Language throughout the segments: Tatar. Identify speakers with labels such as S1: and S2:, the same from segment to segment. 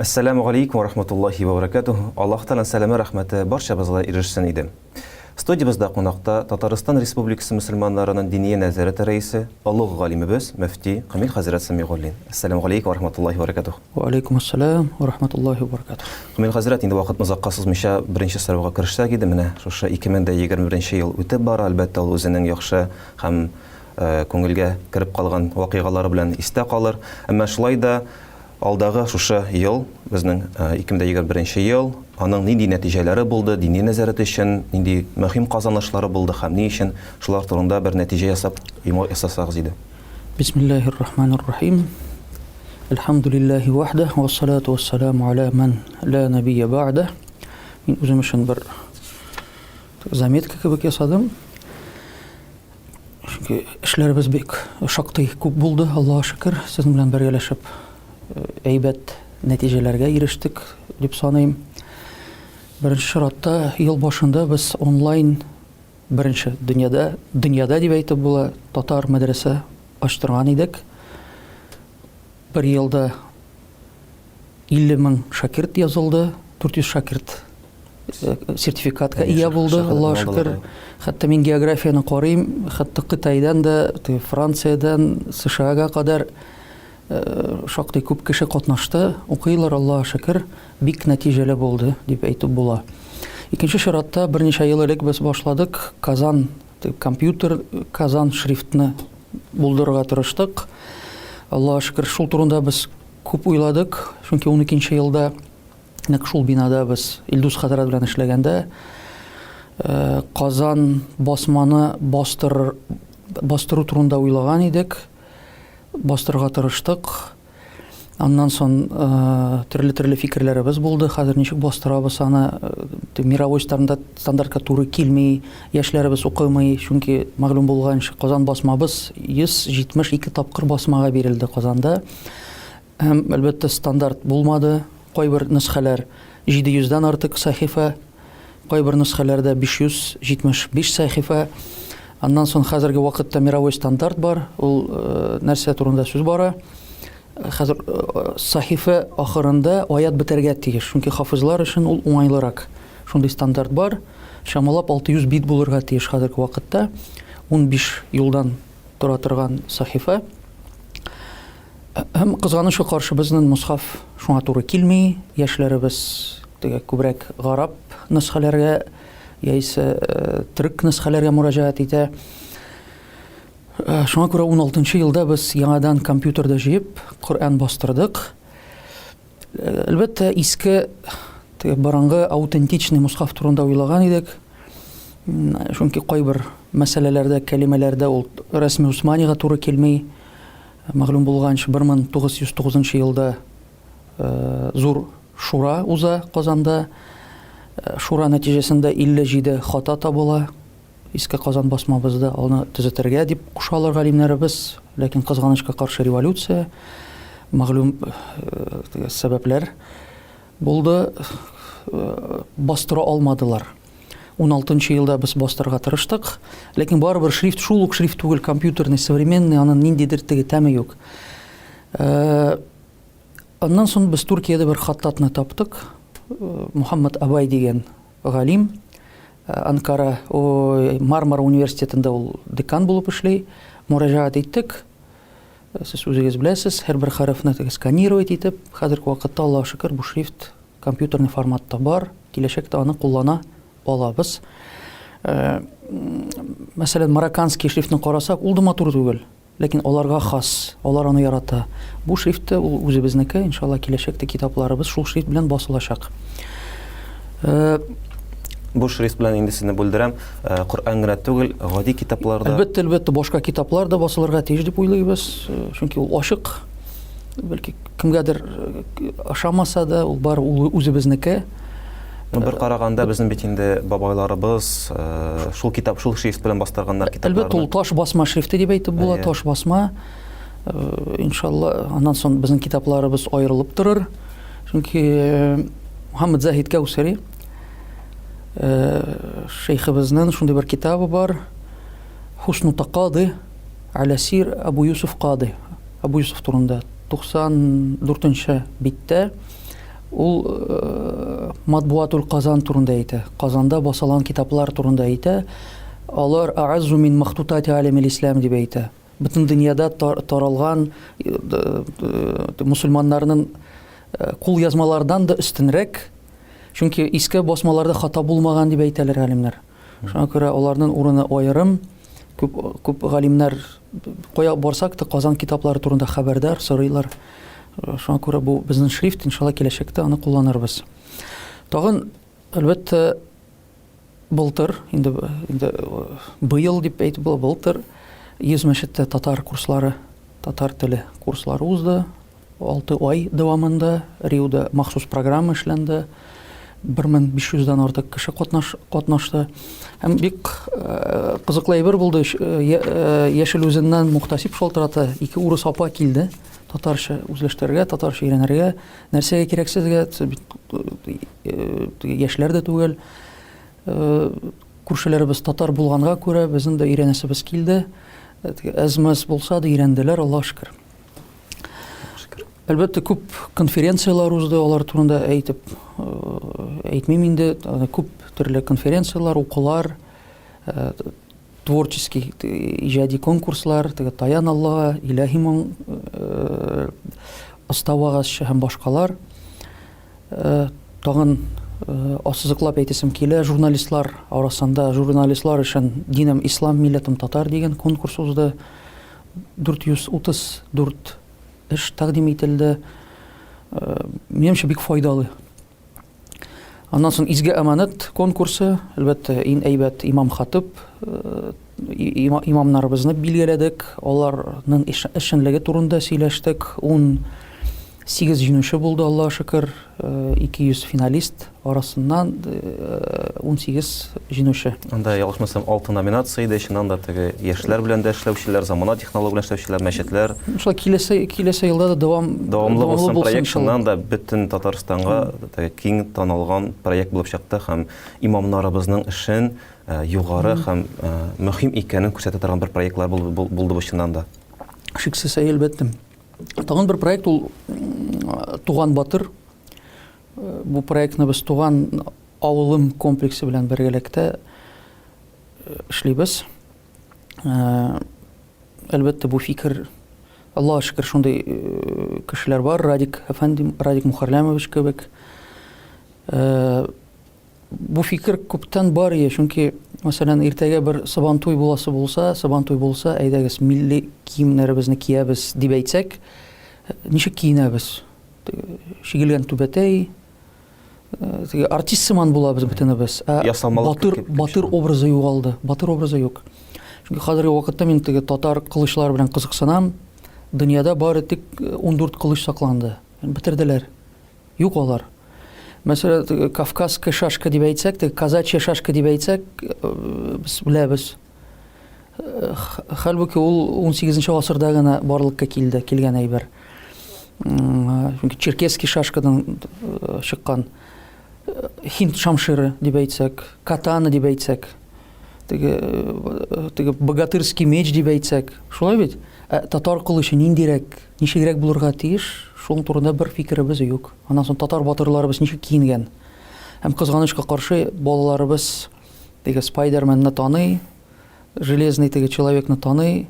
S1: Әссәләмү галәйкүм вә рахматуллаһи вә бәрәкәтүһ. Аллаһ Тәгаләнең сәламе, рәхмәте барчабызга ирешсен иде. Студиябездә кунакта Татарстан Республикасы мөселманнарының Диния нәзарәте рәисе, олуг галимебез, мөфти Камил хәзрәт Сәмигуллин. Әссәләмү галәйкүм вә рахматуллаһи вә бәрәкәтүһ.
S2: Вә алейкум ассалам вә рахматуллаһи вә бәрәкәтүһ.
S1: Камил хәзрәт, инде вакытны озакка сузмыйча, беренче сорауга керешсәк иде. Менә шушы 2021 ел үтеп бара, әлбәттә, ул үзенең яхшы һәм күңелгә кереп калган вакыйгалары белән истә калыр. Әмма шулай да Алдагы шушы ел, безнең 2021 ел, аның нинди нәтиҗәләре булды, дини нәзарәт өчен нинди мөһим казанышлары булды һәм ни өчен, шулар турында бер нәтиҗә ясап, йомгак ясасагыз иде.
S2: Бисмиллаһир рахманир рахим. Әлхәмдүлиллаһи вахдәһ, вассалату вассаламу аля ман ла набийя ба'дәһ. Мин үзем өчен бер заметка кебек ясадым. Чөнки эшләребез бик шактый күп булды, Аллаһка шөкер, сезнең белән бергәләшеп э, әйбәт нәтиҗәләргә ирештек дип саныйм. Беренче чиратта ел башында без онлайн беренче дөньяда, дөньяда дип әйтеп була, татар мәдрәсә ачтырган идек. Бер елда 50 мең шакирт язылды, 400 шакирт э, сертификатка ия булды, Аллаһ шөкер. Хәтта мин географияне карыйм, хәтта Кытайдан да, Франциядән, США-га кадәр э, шактый күп кеше катнашты, укыйлар, Аллаһ шөкер, бик нәтиҗәле булды дип әйтеп була. Икенче чиратта берничә ел элек без башладык Казан компьютер Казан шрифтны булдырырга тырыштык. Аллаһ шөкер, шул турында без Күп уйладык, чөнки уникенче елда нәкъ шул бинада без Илдус хәзрәт белән эшләгәндә э, Казан басманы бастыр, бастыру турында уйлаган идек. Бастырырга тырыштык. Аннан соң э, төрле-төрле фикерләребез булды. Хәзер ничек бастырабыз аны? Э, мировой стандарт, стандартка туры килми, яшьләребез укымый, чөнки мәгълүм булганча Казан басмабыз 172 тапкыр басмага бирелде Казанда. Һәм, әлбәттә, стандарт булмады. Кайбер нөсхәләр 700 дән артык сәхифә, кайбер нөсхәләрдә 575 сәхифә. Аннан соң хәзерге вакытта мировой стандарт бар. Ул э, нәрсә турында сүз бара? Хәзер э, сәхифә ахырында аят бетәргә тиеш, чөнки хафизлар өчен ул уңайлырак. Шундый стандарт бар. Чамалап 600 бит булырга тиеш хәзерге вакытта. 15 юлдан тора торган сәхифә. Һәм кызганычка каршы безнең мусхаф шуңа туры килми. Яшьләребез теге күбрәк гарап нөсхәләргә яисә э, төрек нөсхәләргә мөрәҗәгать итә. Э, шуңа күрә 16 елда без яңадан компьютерда җыеп Коръән бастырдык. Э, әлбәттә, иске теге борынгы аутентичный мусхаф турында уйлаган идек. Чөнки кайбер мәсьәләләрдә, кәлимәләрдә ул рәсми Усманига туры килми. Мәгълүм булганча, 1909 елда э, зур шура уза Казанда. Э, шура нәтиҗәсендә 57 хата табыла. Иске Казан басмабызда аны төзәтергә дип кушалар галимнәребез, ләкин кызганычка каршы революция, мәгълүм э, сәбәпләр булды, э, бастыра алмадылар. 16 елда без бастырырга тырыштык, ләкин барыбер шрифт шул ук шрифт түгел, компьютерный, современный, аның ниндидер теге тәме юк. Э, аннан соң без Төркиядә бер хаттатны таптык, Мухаммад Абай дигән галим, Анкара, ой, Мармара университетында ул декан булып эшли. Мөрәҗәгать иттек. Сез үзегез беләсез, һәрбер хәрефне теге сканировать итеп, хәзерге вакытта, Аллаһ шөкер, бу шрифт компьютерный форматта бар. Киләчәктә аны куллана алабыз. Э, мәсәлән, марокканский шрифтны карасак, ул да матур түгел. Ләкин аларга хас, алар аны ярата. Бу шрифт тә ул үзебезнеке, иншалла, киләчәктә китапларыбыз шул шрифт белән басылачак.
S1: Э, Бу шрифт белән инде сезне бүлдерәм. Э, Коръән генә түгел, гади китаплар
S2: да. Әлбәттә, әлбәттә, башка китаплар да басылырга тиеш дип уйлыйбыз. Э, чөнки ул ачык. Бәлки кемгәдер ошамаса да, ул бар ул үзебезнеке.
S1: Ну, бер караганда безнең бит инде бабайларыбыз э, шул китап, шул шрифт белән бастырганнар китапларны.
S2: Әлбәттә, ул таш басма шрифты дип әйтеп була, таш басма. Э, иншалла, аннан соң безнең китапларыбыз аерылып торыр. Чөнки э, Мухаммад Заһид Кәүсәри шәйхебезнең шундый бер китабы бар. Хусну Такады аля сир Абу Юсуф Кады. Абу Юсуф турында 94 нче биттә. Ул э, Матбуатул Казан турында әйтә. Казанда басылган китаплар турында әйтә. Алар а'аззу мин махтутати алимил ислам дип әйтә. Бөтен дөньяда таралган э, э, мусульманнарның кулъязмалардан да өстенрәк. Чөнки иске басмаларда хата булмаган дип әйтәләр галимнәр. Шуңа күрә аларның урыны аерым. Күп, күп галимнәр кая барсак та Казан китаплары турында хәбәрдар, сорыйлар. Шуңа күрә бу безнең шрифт, иншалла, киләчәктә аны кулланырбыз. Тагын, әлбәттә, былтыр, инде, инде быел дип әйтеп була, былтыр 100 мәчеттә татар курслары, татар теле курслары узды. 6 ай дәвамында Риода махсус программа эшләнде. 1500 дән артык кеше катнаш, катнашты. Һәм бик э, кызыклы әйбер булды. Э, э, Яшел Үзәннән мухтасиб шалтырата, ике урыс апа килде татарча үзләштерергә, татарча өйрәнергә. Нәрсәгә кирәк сезгә? Сез бит яшьләр дә түгел. Күршеләребез татар булганга күрә безнең дә өйрәнәсебез килде. Әз-мәз булса да өйрәнделәр, Аллаһ шөкер. Әлбәттә, күп конференцияләр узды, алар турында әйтеп э, әйтмим инде. Күп төрле конференцияләр, укулар, э, творческий иҗади конкурслар, теге Таян Аллага, Илаһи моң, э, оста вагазчы һәм башкалар. Тагын ассызыклап әйтәсем килә, журналистлар арасында журналистлар өчен Динем ислам, милләтем татар дигән конкурс узды. 434 эш тәкъдим ителде. Э, минемчә, бик файдалы. Аннан соң Изге аманат конкурсы, әлбәттә, иң әйбәт имам хатып, э, имамнарыбызны билгеләдек, аларның эшчәнлеге турында сөйләштек. 18 җиңүче булды, Аллаһ шөкер, 200 э, финалист арасыннан 18 э, җиңүче.
S1: Анда, ялгышмасам, 6 номинация иде, чыннан да теге яшьләр белән дә эшләүчеләр, замана технология белән эшләүчеләр, мәчетләр.
S2: Шулай киләсе киләсе елда да дәвам
S1: дәвамлы булсын проект, чыннан да бөтен Татарстанга теге киң танылган проект булып чыкты һәм имамнарыбызның эшен э, югары һәм мөһим икәнен күрсәтә торган бер проектлар булды бу чыннан да.
S2: Шиксез, әлбәттә. Тагын бер проект ул Туган батыр. Э, бу проектны без Туган авылым комплексы белән бергәлектә э, эшлибез. Э, әлбәттә, бу фикер Аллаһ шөкер шундый кешеләр бар, Радик әфәнде, Радик Мухарлямович кебек. Бу фикер күптән бар ие, чөнки, мәсәлән, иртәгә бер Сабантуй буласы булса, Сабантуй булса, әйдәгез, милли киемнәребезне киябез дип әйтсәк, ничек киенәбез? Чигелгән түбәтәй, э, теге артист сыман булабыз бөтенебез. Ә батыр, батыр образы югалды, батыр образы юк. Чөнки хәзерге вакытта мин теге татар кылычлары белән кызыксынам. Дөньяда бары тик 14 кылыч сакланды. Бетерделәр. Юк алар. Мәсәлән, кавказская шашка дип әйтсәк, теге казачья шашка дип әйтсәк, э, без беләбез. Э, хәлбуки ул 18 гасырда гына барлыкка килде, килгән әйбер. Чөнки черкесский шашкадан э, чыккан. Хинд шамширы дип әйтсәк, катана дип әйтсәк, теге теге богатырский меч дип әйтсәк, шулай бит? Ә татар кылычы ниндирәк, ничегрәк булырга тиеш, шул турында бер фикеребез юк. Аннан соң татар батырларыбыз ничек киенгән? Һәм кызганычка каршы, балаларыбыз теге Спайдерменны таный, Железный теге человекны таный,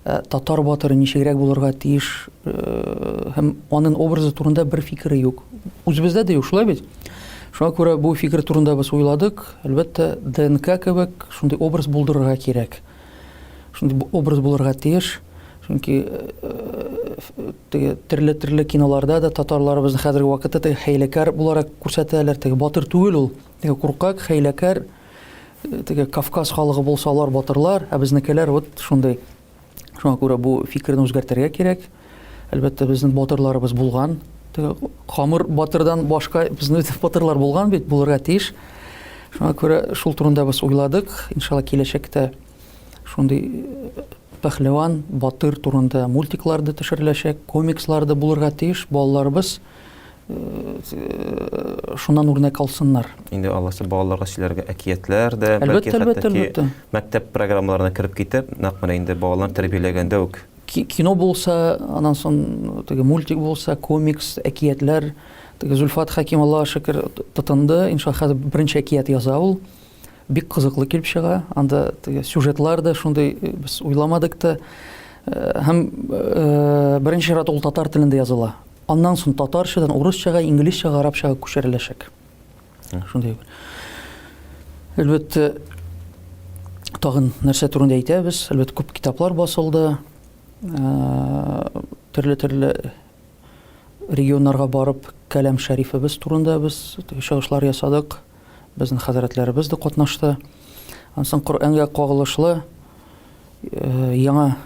S2: ә татар батыры ничегрәк булырга тиеш э, һәм аның образы турында бер фикере юк. Үзебездә дә юк, шулай бит? Шуңа күрә бу фикер турында без уйладык. Әлбәттә, ДНК кебек шундый образ булдырырга кирәк. Шундый образ булырга тиеш. Чөнки э, теге төрле-төрле киноларда да татарларыбызны хәзерге вакытта теге хәйләкәр буларак күрсәтәләр. Теге батыр түгел ул. Теге куркак, хәйләкәр, э, теге Кавказ халыгы булса алар батырлар, ә безнекеләр вот шундый. Шуңа күрә бу фикерне үзгәртергә кирәк. Әлбәттә, безнең батырларыбыз булган. Теге Камыр батырдан башка безнең батырлар булган бит, булырга тиеш. Шуңа күрә шул турында без уйладык. Иншалла, киләчәктә шундый э, пәһлеван, батыр турында мультиклар да төшереләчәк, комикслар да булырга тиеш. Балаларыбыз э, шуннан үрнәк алсыннар.
S1: Инде аласы балаларга сөйләргә әкиятләр дә,
S2: бәлки хәтта ки
S1: мәктәп программаларына кереп китеп, нәкъ менә инде балаларны тәрбияләгәндә үк
S2: кино булса, аннан соң теге мультик булса, комикс, әкиятләр. Теге Зульфат Хәким, Аллаһ шөкер, тотынды. Иншалла, хәзер беренче әкият яза ул. Бик кызыклы килеп чыга. Анда теге сюжетлар да шундый э, без уйламадык та. Э, һәм э, беренче чиратта ул татар телендә языла. Аннан соң татарчадан урысчага, инглизчәгә, арабчага күчереләчәк. Шундый бер. Әлбәттә, тагын нәрсә турында әйтәбез? Әлбәттә, күп китаплар басылды. Төрле-төрле регионнарга барып, Кәлам Шәрифебез турында без чыгышлар ясадык. Безнең хәзрәтләребез дә катнашты. Аннан соң Коръәнгә кагылышлы яңа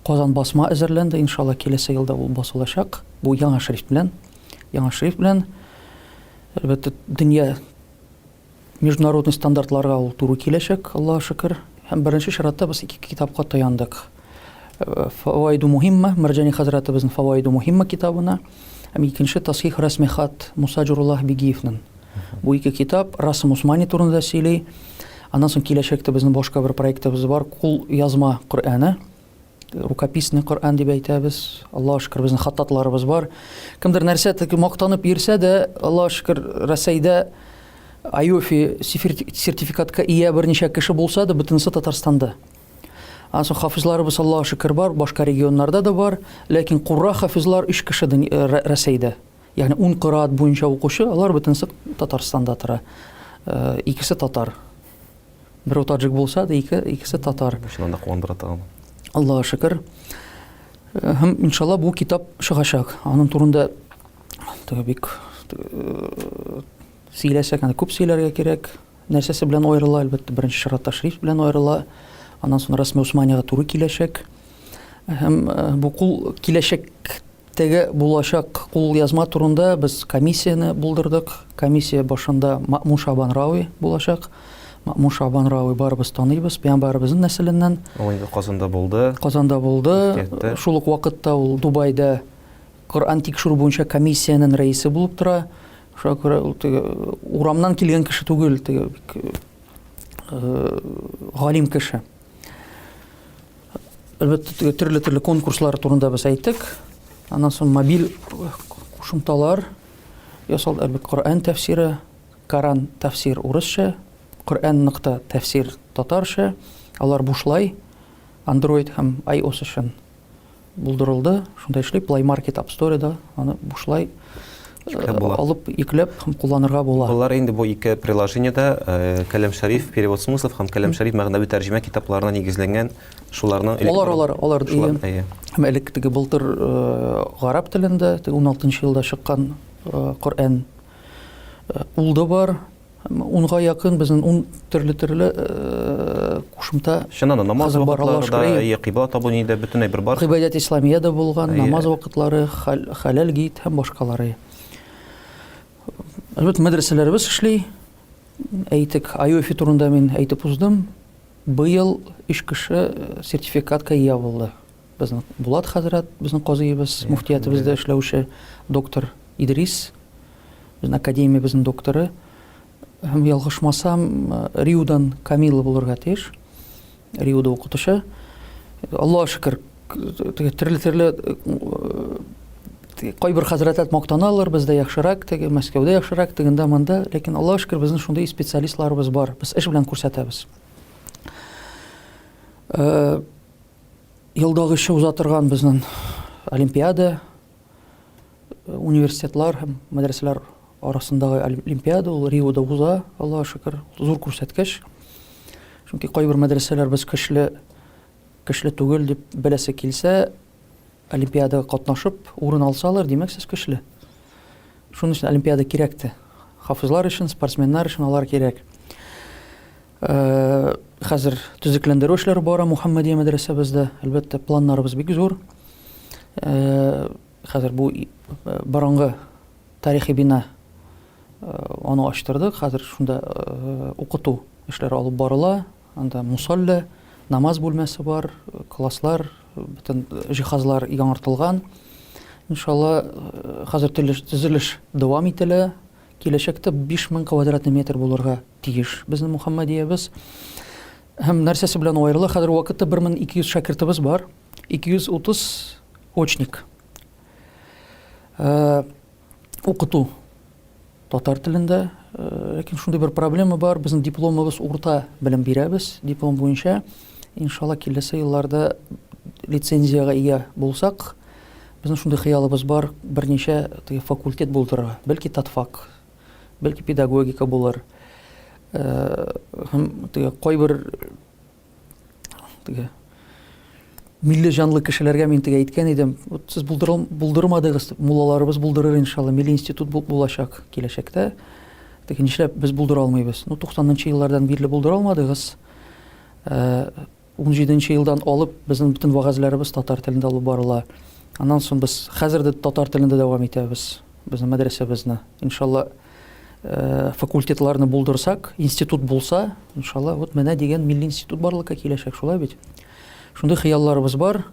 S2: Казан басма әзерләнде. Иншалла, киләсе елда ул басылачак. Бу яңа шрифт белән. Яңа шрифт белән. Әлбәттә, дөнья международный стандартларга ул туры киләчәк, Аллаһ шөкер. Һәм беренче чиратта без ике китапка таяндык. Э, Фавайду мухимма, Марҗани хәзрәтебезнең Фавайду мухимма китабына һәм икенче Тасхих рәсми хат Муса Җуруллаһ Бигиевның. Бу ике китап Расым Усмани турында сөйли. Аннан соң киләчәктә безнең башка бер проектыбыз бар, кул язма Коръәне. Рукописный Коръән дип әйтәбез. Аллаһ шөкер, безнең хаттатларыбыз бар. Кемдер нәрсә теге мактанып йөрсә дә, Аллаһ шөкер, Рәсәйдә АЙОФИ сертификатка ия берничә кеше булса да, бөтенесе Татарстанда. Аннан соң хафизларыбыз Аллаһ шөкер бар, башка регионнарда да бар, ләкин курра хафизлар өч кеше э, Рәсәйдә. Ягъни ун кыраат буенча укучы, алар бөтенесе Татарстанда тора. Э, икесе татар. Берәү таджик булса да, ике, икесе татар.
S1: Чыннан да куандыра тагын.
S2: Аллаһ шөкер. Э, һәм иншалла бу китап чыгачак. Аның турында теге бик э, сөйләсәк, аны күп сөйләргә кирәк. Нәрсәсе белән аерыла, әлбәттә, беренче чиратта шрифт белән аерыла. Аннан соң Рәсми Усманиягә туры киләчәк. Һәм э, бу кул киләчәк Теге булачак кулъязма турында без комиссияне булдырдык. Комиссия башында Маъмун Шабан Рауи булачак. Маъмун Шабан Рауи барыбыз таныйбыз, пәйгамбәребезнең нәселеннән.
S1: Ул инде Казанда булды.
S2: Казанда булды.
S1: Мөфтияттә.
S2: Шул ук вакытта ул Дубайда Коръән тикшерү буенча комиссиянең рәисе булып тора. Шуңа күрә ул теге урамнан килгән кеше түгел, теге бик галим кеше. Әлбәттә, төрле-төрле конкурслар турында без әйттек. Аннан соң мобиль кушымталар ясалды. Әлбәттә, Коръән тәфсире, Коран тәфсир урысча, Коръән нокта тәфсир татарча. Алар бушлай Android һәм iOS өчен булдырылды. Шунда эшли Play Market App Store да аны бушлай
S1: Йөкләп була.
S2: алып йөкләп һәм кулланырга була.
S1: Болар инде бу ике приложениедә э, Кәлам Шәриф перевод смыслов һәм Кәлам Шәриф мәгънәви тәрҗемә китапларына нигезләнгән шуларның
S2: Алар алар алар
S1: шулар, әйе.
S2: Һәм элек теге былтыр э, гарәп телендә теге 16 елда чыккан э, Коръән ул да бар. Унга якын безнең ун төрле-төрле кушымта.
S1: Чыннан да намаз вакытлары да, әйе, кыйбла табу ни дә бөтен әйбер бар.
S2: Гыйбадәт исламия дә булган, намаз вакытлары, хәләл гид һәм башкалары. Әлбәттә, мәдрәсәләребез эшли. Әйтик, АЮФИ турында мин әйтеп уздым. Быел өч кеше сертификатка ия булды. Безнең Булат хәзрәт, безнең казыебыз, мөфтиятебездә эшләүче доктор Идрис, безнең академиябезнең докторы. Һәм ялгышмасам, Риудан Камила булырга тиеш. Риуда укытучы. Аллаһ шөкер, төрле-төрле кайбер хәзрәтләр мактаналар, бездә яхшырак, теге Мәскәүдә яхшырак, тегендә монда, ләкин Аллаһ шөкер, безнең шундый специалистларыбыз бар. Без эш белән күрсәтәбез. Елдагыча уза торган безнең олимпиада, университетлар һәм мәдрәсәләр арасындагы олимпиада ул Риода уза, Аллаһ шөкер, зур күрсәткеч. Чөнки кайбер мәдрәсәләр без көчле, көчле түгел дип беләсе килсә, олимпиадага катнашып урын алсалар, димәк, сез көчле. Шуның өчен олимпиада кирәк тә. Хафизлар өчен, спортсменнар өчен алар кирәк. Э, хәзер төзекләндерү эшләре бара Мухаммадия мәдрәсәбездә. Әлбәттә, планнарыбыз бик зур. Э, хәзер бу э, борынгы тарихи бина аны ачтырдык. Хәзер шунда укыту эшләре алып барыла. Анда мусалла, намаз бүлмәсе бар, класслар, бөтен җиһазлар яңартылган. Иншалла, хәзер төзелеш дәвам ителә. Киләчәктә 5000 квадратный метр булырга тиеш безнең Мухаммадиябез. Һәм нәрсәсе белән аерыла? Хәзер вакытта 1200 шәкертебез бар. 230 очник. Э, укыту. Татар телендә. Ләкин шундый бер проблема бар, безнең дипломыбыз урта белем бирәбез, диплом буенча. Иншалла, киләсе елларда лицензиягә ия булсак, безнең шундый хыялыбыз бар, берничә теге факультет булдырырга. Бәлки татфак, бәлки педагогика булыр. Һәм теге кайбер теге милли җанлы кешеләргә мин теге әйткән идем, вот сез булдырмадыгыз, муллаларыбыз булдырыр иншалла, милли институт булачак киләчәктә. Теге нишләп без булдыра алмыйбыз? Ну, 90 еллардан бирле булдыра алмадыгыз. 17 елдан алып безнең бөтен вәгазьләребез татар телендә алып барыла. Аннан соң без хәзер дә татар телендә дәвам итәбез безнең мәдрәсәбезне. Иншалла, факультетларны булдырсак, институт булса, иншалла, вот менә дигән милли институт барлыкка киләчәк, шулай бит? Шундый хыялларыбыз бар.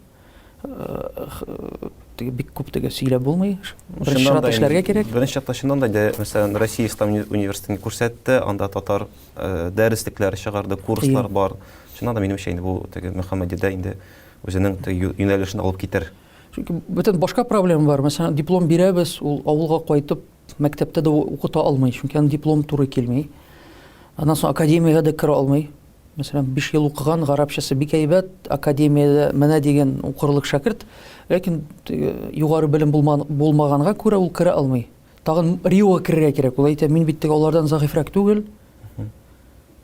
S2: Теге бик күп теге сөйләп булмый. Беренче чиратта эшләргә кирәк.
S1: Беренче чиратта чыннан да инде, мәсәлән, Россия Ислам университетын күрсәтте, анда татар дәреслекләре чыгарды, курслар бар. Чыннан да, минемчә, инде бу теге Мөхәммәдиядә инде үзенең теге юнәлешен алып китер.
S2: Чөнки бөтен башка проблема бар. Мәсәлән, диплом бирәбез, ул авылга кайтып мәктәптә дә укыта алмый, чөнки аның диплом туры килми. Аннан соң академиягә дә керә алмый. Мәсәлән, 5 ел укыган, гарәпчәсе бик әйбәт, академиядә менә дигән укырлык шәкерт, ләкин югары белем булмаганга күрә ул керә алмый. Тагын РИОга керергә кирәк. Ул әйтә, мин бит теге алардан зәгыйфьрәк түгел.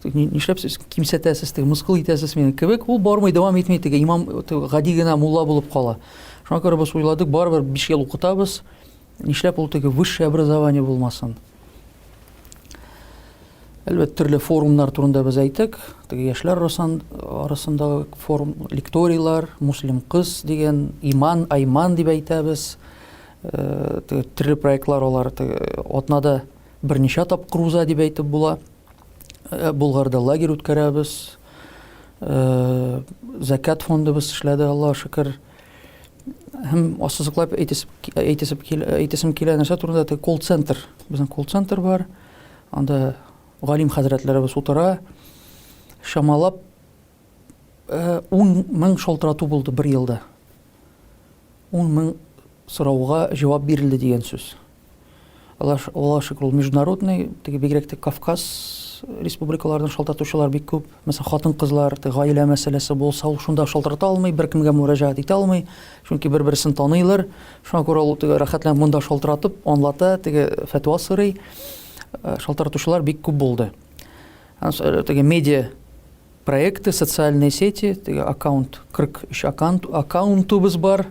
S2: Нишләп сез кимсетәсез, теге мыскыл итәсез мине кебек. Ул бармый, дәвам итми, теге имам гади генә мулла булып кала. Шуңа күрә без уйладык, барыбер 5 ел укытабыз. Нишләп ул теге высшее образование булмасын? Әлбәттә, төрле форумнар турында без әйттек. Теге яшьләр арасындагы форум, лекторийлар, Муслим кыз дигән, Иман, Айман дип әйтәбез. Э, теге төрле проектлар алар теге атнада берничә тапкыр уза дип әйтеп була. Э, Булгарда лагерь үткәрәбез. Э, Зәкят фондыбыз эшләде, Аллаһ шөкер. Һәм ассызыклап әйтесем килә, әйтесем килә нәрсә турында, теге колл-центр. Безнең колл-центр бар. Анда галим хәзрәтләребез утыра. Чамалап 10 мең шалтырату булды бер елда. 10 мең сорауга җавап бирелде дигән сүз. Аллаһ шөкер, ул международный, теге бигрәк тә Кавказ республикалардан шалтыратучылар бик күп. Мәсәлән, хатын-кызлар, теге гаилә мәсьәләсе булса, ул шунда шалтырата алмый, беркемгә мөрәҗәгать итә алмый, чөнки бер-берсен таныйлар. Шуңа күрә ул теге рәхәтләнеп монда шалтыратып, аңлата, теге фәтва сорый. Шалтыратучылар бик күп булды. Теге медиа проекты, социальные сети, теге аккаунт, 43 аккаунт, аккаунтыбыз бар.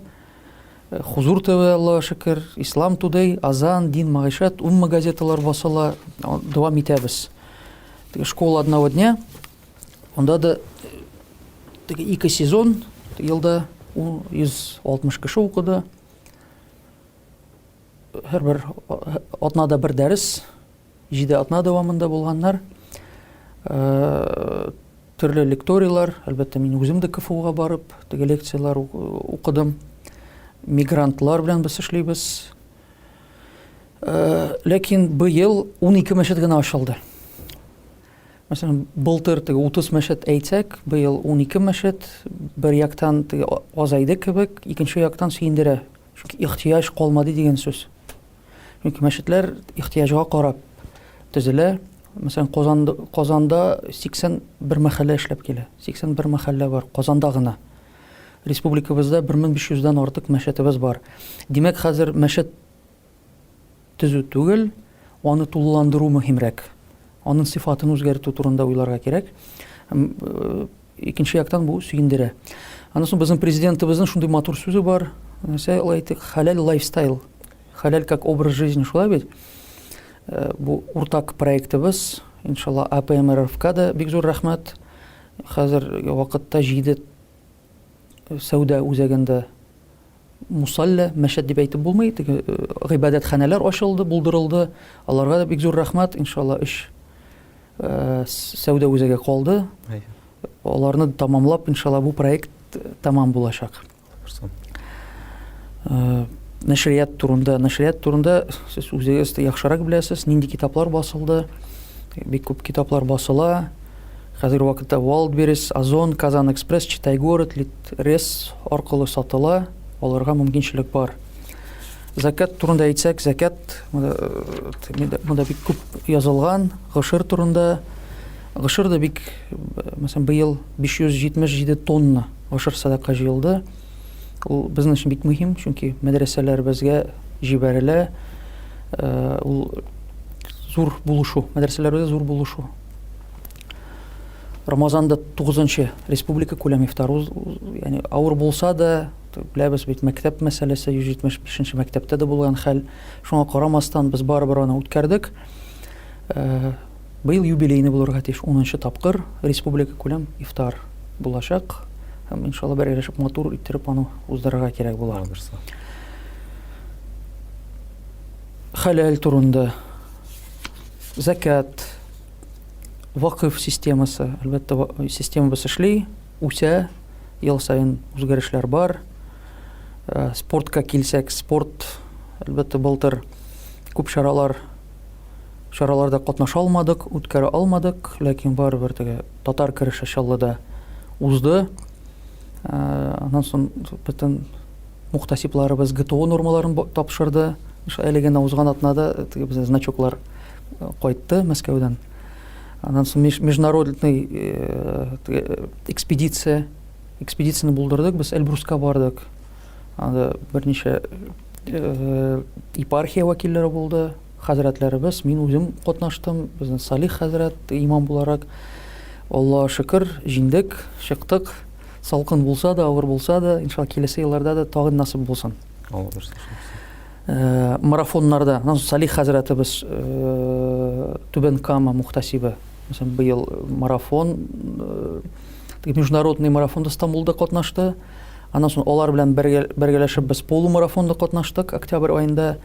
S2: Хузур ТВ, Аллаһ шөкер, Ислам Тудей, Азан, Дин, Мәгыйшәт, Умма газеталар басыла, дәвам итәбез. Теге школа одного дня, онда да теге ике сезон елда 160 кеше укыды. Һәрбер атнада бер дәрес, Җиде атна дәвамында булганнар. Төрле лекторийлар, әлбәттә, мин үзем дә КФУга барып, теге лекцияләр укыдым. Мигрантлар белән без эшлибез. Ләкин быел 12 мәчет генә ачылды. Мәсәлән, былтыр теге 30 мәчет әйтсәк, быел 12 мәчет бер яктан теге азайды кебек, икенче яктан сөендерә. Чөнки ихтыяҗ калмады дигән сүз. Чөнки мәчетләр ихтыяҗга карап төзелә. Мәсәлән, Казанда, Казанда 81 мәхәллә эшләп килә. 81 мәхәллә бар Казанда гына. Республикабызда 1500 дән артык мәчетебез бар. Димәк, хәзер мәчет төзү түгел, аны тулыландыру мөһимрәк. Аның сыйфатын үзгәртү турында уйларга кирәк. Э, икенче яктан бу сөендерә. Аннан соң безнең президентыбызның шундый матур сүзе бар. Нәрсә ул әйтте? Хәләл лайфстайл. Хәләл как образ жизни, шулай бит? Э, бу уртак проектыбыз. Иншалла, АПМРФка да бик зур рәхмәт. Хәзер вакытта җиде сәүдә үзәгендә мусалля, мәчет дип әйтеп булмый, теге э, гыйбадәтханәләр ачылды, булдырылды. Аларга да бик зур рәхмәт. Иншалла, өч э, сәүдә үзәге калды. Аларны тамамлап, иншалла, бу проект тамам булачак. Э, нәшрият турында, нәшрият турында сез үзегез дә яхшырак беләсез, нинди китаплар басылды. Бик күп китаплар басыла. Хәзерге вакытта Wildberries, Озон, Казан Экспресс, Читай город, Литрес аркылы сатыла. Аларга мөмкинчелек бар. Закат турында әйтсәк, закат монда бик күп язылган, гошер турында. Гошер да бик, мәсәлән, быел 577 тонна гошер садака җыелды. Ул безнең өчен бик мөһим, чөнки мәдрәсәләребезгә җибәрелә. Ул зур булышу, мәдрәсәләребезгә зур булышу. Рамазанда 9 республика күләм ифтар, ягъни авыр булса да, беләбез бит, мәктәп мәсьәләсе 175 нче мәктәптә дә булган хәл. Шуңа карамастан без барыбер аны үткәрдек. Быел юбилейный булырга тиеш, 10 тапкыр республика күләм ифтар булачак. Һәм иншалла бергәләшеп матур иттереп аны уздырырга кирәк була. Хәләл турында, закат, вакыф системасы, әлбәттә, системабыз эшли, үсә, ел саен үзгәрешләр бар. Э, спортка килсәк, спорт, әлбәттә, былтыр күп чаралар чараларда катнаша алмадык, үткәрә алмадык, ләкин барыбер теге татар көрәше Чаллыда узды. Э, аннан соң бөтен мухтасибларыбыз ГТО нормаларын тапшырды. Әле генә узган атнада теге безнең значоклар э, кайтты Мәскәүдән. Аннан соң международный э, э, экспедиция, экспедицияне булдырдык. Без Эльбруска бардык. Анда берничә епархия вәкилләре булды, хәзрәтләребез, мин үзем катнаштым, безнең Салих хәзрәт имам буларак. Аллаһ шөкер, җиңдек, чыктык. Салкын булса да, авыр булса да, иншалла киләсе елларда да тагын насыйп булсын. Алла бирсен. Э, марафоннарда, Салих хәзрәтебез э, Түбән Кама мухтасибы, мәсәлән, быел марафон, э, международный марафонда Стамбулда катнашты. Аннан соң алар белән бергәләшеп без полумарафонда катнаштык октябрь аенда.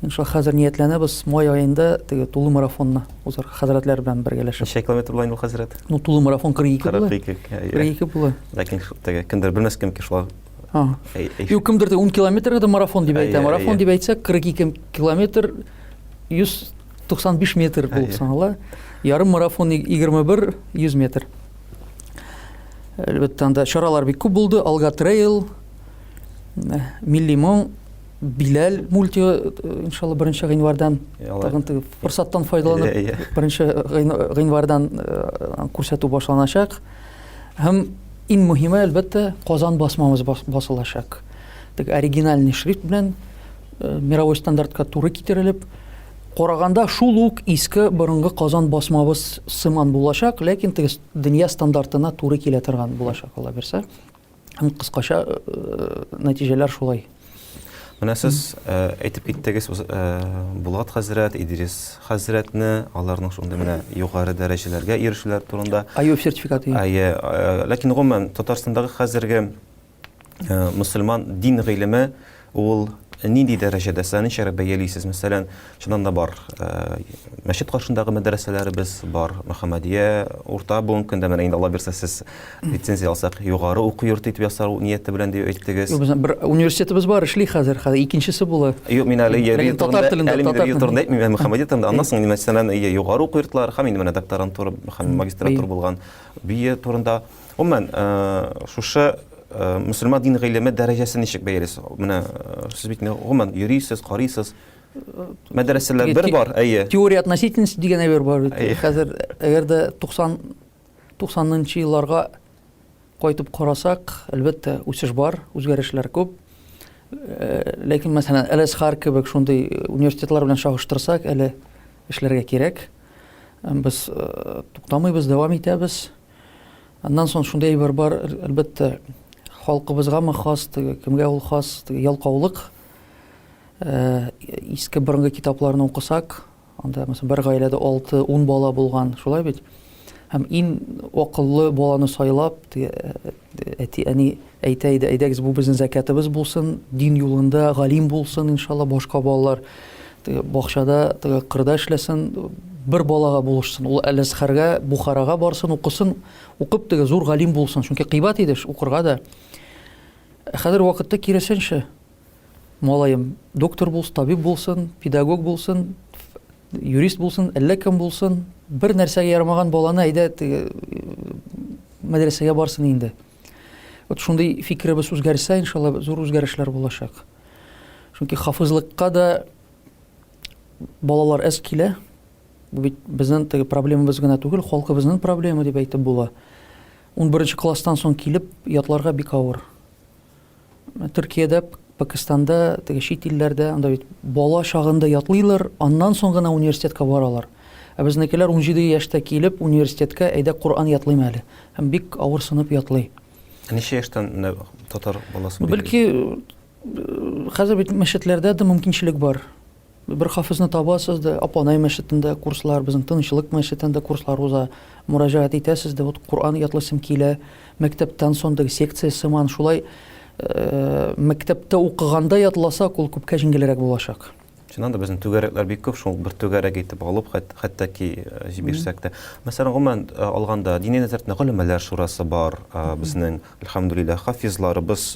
S2: Иншалла хәзер ниятләнәбез май аенда теге тулы марафонны узар хәзрәтләр белән бергәләшеп.
S1: Ничә километр була инде ул хәзрәт?
S2: Ну, тулы марафон 42 була.
S1: 42.
S2: 42 була.
S1: Ләкин теге кемдер белмәс кем шулай.
S2: Юк, кемдер 10 километр да марафон дип әйтә. Марафон дип әйтсәк, 42 километр 195 метр булып санала. Ярым марафон 21 100 метр. Әлбәттә, анда чаралар бик күп булды. Алга трейл, милли моң, Биләл мульти, иншалла, беренче гыйнвардан, тагын теге форсаттан файдаланып, беренче гыйнвардан күрсәтү башланачак. Һәм иң мөһиме, әлбәттә, Казан басмамыз басылачак. Теге оригинальный шрифт белән мировой стандартка туры китерелеп, караганда шул ук иске борынгы Казан басмабыз сыман булачак, ләкин теге дөнья стандартына туры килә торган булачак, Алла бирсә. Һәм кыскача э, нәтиҗәләр шулай.
S1: Менә сез э, әйтеп киттегез э, Булат хәзрәт, Идрис хәзрәтне, аларның шундый менә югары дәрәҗәләргә ирешүләр турында.
S2: АЮ сертификаты.
S1: Әйе, ләкин гомумән Татарстандагы хәзерге мөселман дин гыйлеме ул нинди дәрәҗәдә, сез ничәрәк бәялисез? Мәсәлән, чыннан да бар э, мәчет каршындагы мәдрәсәләребез бар, Мөхәммәдия урта бүгенге көндә менә инде Алла бирсә сез лицензия алсак, югары уку йорты итеп ясау нияте белән дип әйттегез.
S2: Юк, безнең бер университетыбыз бар, эшли хәзер, хәзер икенчесе була.
S1: Юк, мин әле Ләкин татар телендә, әле мин турында әйтмим, Мөхәммәдия турында. Аннан соң мәсәлән, югары уку йортлары һәм инде менә докторантура һәм магистратура булган бие турында. Гомумән, э, шушы э, мөселман дин гыйлеме дәрәҗәсен ничек бәялисез? Менә э, сез бит гомумән йөрисез, карыйсыз. Мәдрәсәләр бер бар, әйе.
S2: Теория относительности дигән әйбер бар бит. Хәзер әгәр дә 90 90-нчы елларга кайтып карасак, әлбәттә, үсеш бар, үзгәрешләр күп. Ләкин, мәсәлән, Әл-Әзһар кебек шундый университетлар белән чагыштырсак, әле эшләргә кирәк. Без туктамыйбыз, дәвам итәбез. Аннан соң шундый әйбер бар, әлбәттә, халкыбызгамы хас, теге кемгә ул хас, теге ялкаулык. Э, иске борынгы китапларны укысак, анда мәсәлән бер гаиләдә 6-10 бала булган, шулай бит? Һәм иң акыллы баланы сайлап, теге э, әти әни әйтә иде, әйдәгез бу безнең зәкятыбыз булсын, дин юлында галим булсын, иншалла, башка балалар теге бакчада, теге кырда эшләсен, бер балага булышсын. Ул Әл-Әзһәргә, Бухарага барсын, укысын, укып теге зур галим булсын. Чөнки кыйбат иде укырга да. Ә хәзер вакытта киресенчә. Малаем доктор булсын, табиб булсын, педагог булсын, юрист булсын, әллә кем булсын, бер нәрсәгә ярамаган баланы әйдә теге мәдрәсәгә барсын инде. Вот шундый фикеребез үзгәрсә, иншалла, зур үзгәрешләр булачак. Чөнки хафизлыкка да балалар әз килә. Бу бит безнең теге проблемабыз гына түгел, халкыбызның проблемы дип әйтеп була. 11 класстан соң килеп ятларга бик авыр. Төркиядә, Пакистанда, теге чит илләрдә анда бит бала чагында ятлыйлар, аннан соң гына университетка баралар. Ә безнекеләр 17 яшьтә килеп университетка, әйдә Коръән ятлыйм әле. Һәм бик авырсынып ятлый.
S1: Ә ничә яшьтән менә татар баласын
S2: Бәлки хәзер бит мәчетләрдә дә мөмкинчелек бар. Бер хафизны табасыз да, Апанай мәчетендә курслар, безнең Тынычлык мәчетендә курслар уза. Мөрәҗәгать итәсез дә, вот Коръән ятлыйсым килә, мәктәптән соң теге секция сыман шулай мәктәптә укыганда ятласак, ул күпкә җиңелрәк булачак.
S1: Чыннан да безнең түгәрәкләр бик күп, шул бер түгәрәк итеп алып, хәтта ки җибәрсәк тә. Мәсәлән, гомумән алганда, дини нәзарәтнең голәмәләр шурасы бар, безнең, әлхәмдүлилләһ, хафизларыбыз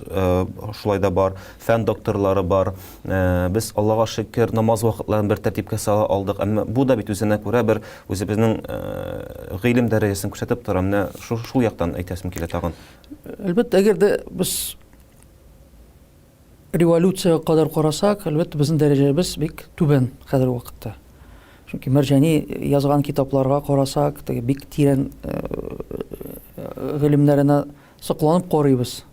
S1: шулай да бар, фән докторлары бар. Без, Аллага шөкер, намаз вакытларын бер тәртипкә сала алдык. Әмма бу да бит үзенә күрә бер үзебезнең гыйлем дәрәҗәсен күрсәтеп тора. Менә шул яктан әйтәсем килә тагын.
S2: Әлбәттә, әгәр дә без революциягә кадәр карасак, әлбәттә, безнең дәрәҗәбез бик түбән хәзерге вакытта. Чөнки Мәрҗани язган китапларга карасак, теге бик тирән гыйлемнәренә сокланып карыйбыз.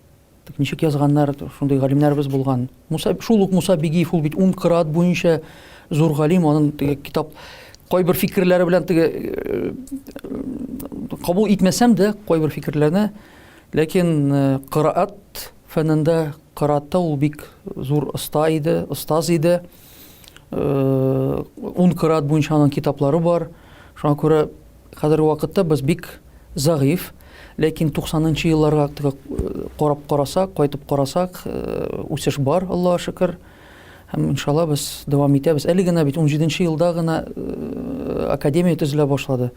S2: Тик ничек язганнар, шундый галимнәребез булган. Муса, шул ук Муса Бигиев, ул бит ун кыраат буенча зур галим, аның теге китап кайбер фикерләре белән теге кабул итмәсәм дә кайбер фикерләрне, ләкин кыраат фәнендә, кыраатта ул бик зур оста иде, остаз иде. Ун кыраат буенча аның китаплары бар. Шуңа күрә хәзерге вакытта без бик зәгыйфь, ләкин 90 нчы елларга карап карасак, кайтып карасак, үсеш бар, Аллаһка шөкер. Һәм иншалла без дәвам итәбез. Әле генә бит 17 нче елда гына академия төзелә башлады.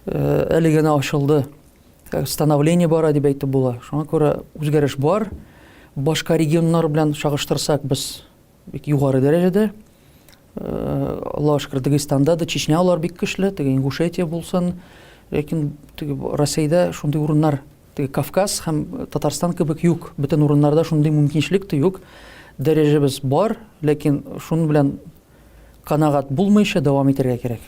S2: Әле генә ачылды. Становление бара дип әйтеп була. Шуңа күрә үзгәреш бар. Башка регионнар белән чагыштырсак, без бик югары дәрәҗәдә. Аллаһка шөкер, Дагестанда да, Чечня алар бик көчле, теге Ингушетия булсын. Ләкин теге Россиядә шундый урыннар, теге Кавказ һәм Татарстан кебек юк. Бөтен урыннарда шундый мөмкинчелек тә юк. Дәрәҗәбез бар, ләкин шуның белән канәгать булмыйча дәвам итәргә кирәк.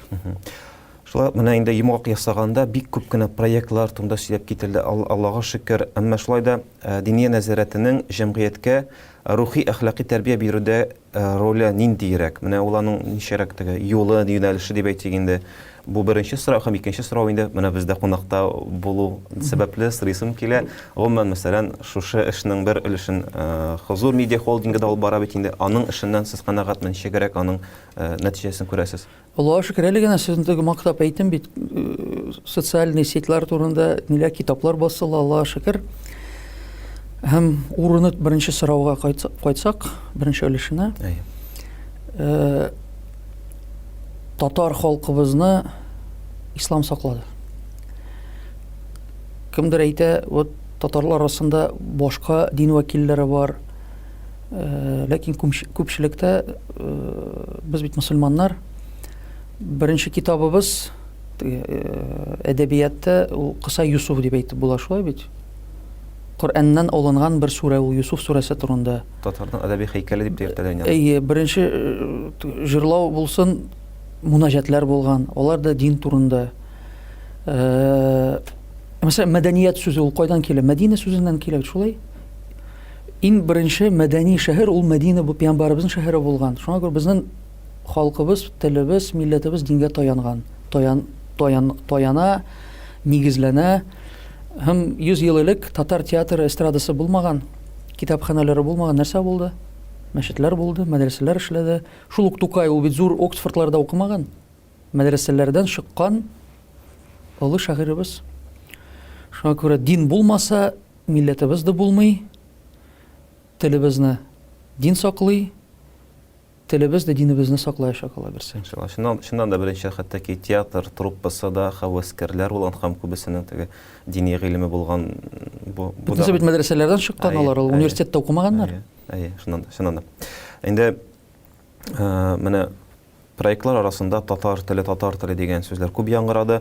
S1: Шулай ук менә инде йомгак ясаганда бик күп кенә проектлар турында сөйләп кителде, Аллага шөкер. Әмма шулай да Диния нәзарәтенең җәмгыятькә рухи-әхлакый тәрбия бирүдә роле ниндиерәк? Менә ул аның ничәрәк теге юлы, юнәлеше дип әйтик инде. Бу беренче сорау һәм икенче сорау инде менә бездә кунакта булу сәбәпле сорыйсым килә. Гомумән, мәсәлән, шушы эшнең бер өлешен Хозур медиа холдингы да алып бара бит инде. Аның эшеннән сез канәгатьме, ничегрәк аның нәтиҗәсен күрәсез?
S2: Аллаһка шөкер, әле генә сезне теге мактап әйттем бит, социальный сетьлар турында ниләр китаплар басыла, Аллаһка шөкер. Һәм урыны беренче сорауга кайтсак, беренче өлешенә. Әйе. Татар халкыбызны ислам саклады. Кемдер әйтә, вот татарлар арасында башка дин вәкилләре бар. Ләкин күпчелектә без бит мөселманнар. Беренче китабыбыз әдәбиятта ул Кыса Юсуф дип әйтеп була шулай бит. Коръәннән алынган бер сүрә ул Юсуф сүрәсе турында.
S1: Татарның әдәби һәйкәле дип тә йөртәләр
S2: инде. Әйе, беренче җырлау булсын, мунаҗәтләр булган, алар да дин турында. Мәсәлән, мәдәният сүзе ул кайдан килә? Мәдинә сүзеннән килә бит, шулай? Иң беренче мәдәни шәһәр ул Мәдинә бу пәйгамбәребезнең шәһәре булган. Шуңа күрә безнең халкыбыз, телебез, милләтебез дингә таянган. Таян, таян, таяна, нигезләнә. Һәм 100 ел элек татар театры эстрадасы булмаган, китапханәләре булмаган нәрсә булды? Мәчетләр булды, мәдрәсәләр эшләде. Шул ук Тукай ул бит зур Оксфордларда укымаган. Мәдрәсәләрдән чыккан олы шагыйребез. Шуңа күрә дин булмаса, милләтебез дә булмый. Телебезне дин саклый. Телебез дә динебезне саклаячак, Алла бирсә.
S1: Иншалла. Чыннан, чыннан да беренче хәтта ки театр труппасы да һәвәскәрләр булган һәм күбесенең теге дини гыйлеме булган
S2: бу бу да. Бөтенесе бит мәдрәсәләрдән чыккан алар, ул университетта укымаганнар.
S1: Әйе, әйе, чыннан да, чыннан да. Инде менә. Проектлар арасында татар теле, татар теле дигән сүзләр күп яңгырады.